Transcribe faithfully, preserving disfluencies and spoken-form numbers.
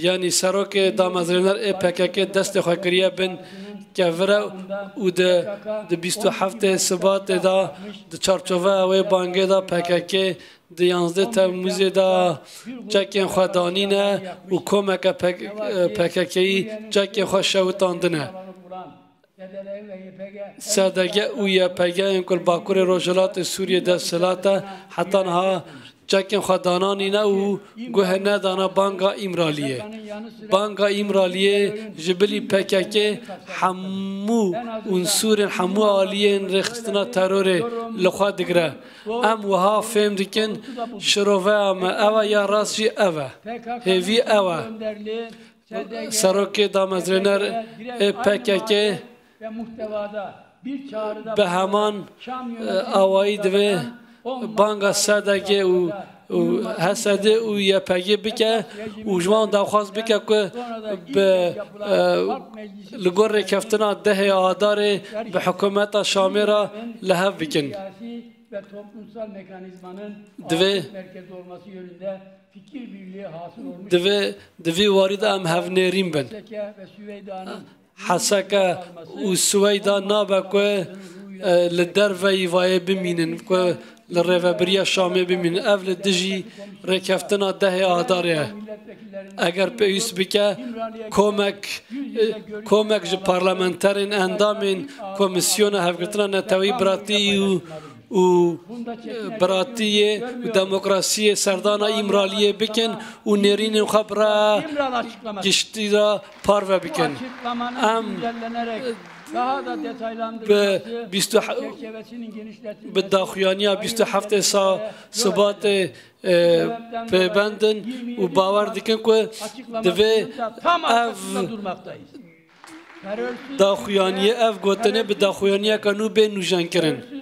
Yanî serokê damezrêner ê P K K destê xwe kiriye bin kevir e û di, di bîst û heftê Sibatê de di çarçoveya wê bangê de P K K di yanzdeh Temmûzê de çekên xwe danîne û komeke P K K'yî çekên xwe şewitandine. S D G û Y P G yên ku li Bakurê Rojhilatê Sûriyê desthilat e, heta niha çekên xwe dananîne û guhe nedana banga Îmraliyê. Banga Îmraliyê ji bilî P K K hemû unsûrên, hemû aliyên rêxistina terorê li xwe digire. Em wiha fêm dikin, şiroveya me ev e, ya rast jî ev e. Hêvî ew e. Serokê damezrêner ê P K K bi heman, e, awayî divê banga S D G û, û H S D û Y P G bike û ji wan daxwaz bike ku bi, e, li gor rêkeftina dehê Adarê bi hikûmeta Şamê re li hev bikin. Divê, divê, di vî warî de em hevnêrîn bin. Heseke û Sweyda nabe ku, e, li derveyî vayê bimînin, ku li rêvebiriya Şamê bimînin. Ev li dijî rêkeftina dehê Adarê ye. Eger pêwîst bike, komek, e, komek ji parlamenterên endamên Komîsyona Hevgirtina Neteweyî Biratî û, û, e, biratiyê û demokrasiyê serdana Îmraliyê bikin û nêrînên xwe bi raya giştî re parve bikin. Em bi bîst û heft, bi daxuyaniya bîst û heftê sa Sibatê, e, pêbendin û bawer dikin ku divê ev daxuyaniyê, ev gotinê bi daxuyaniyeke nû bê nûjenkirin.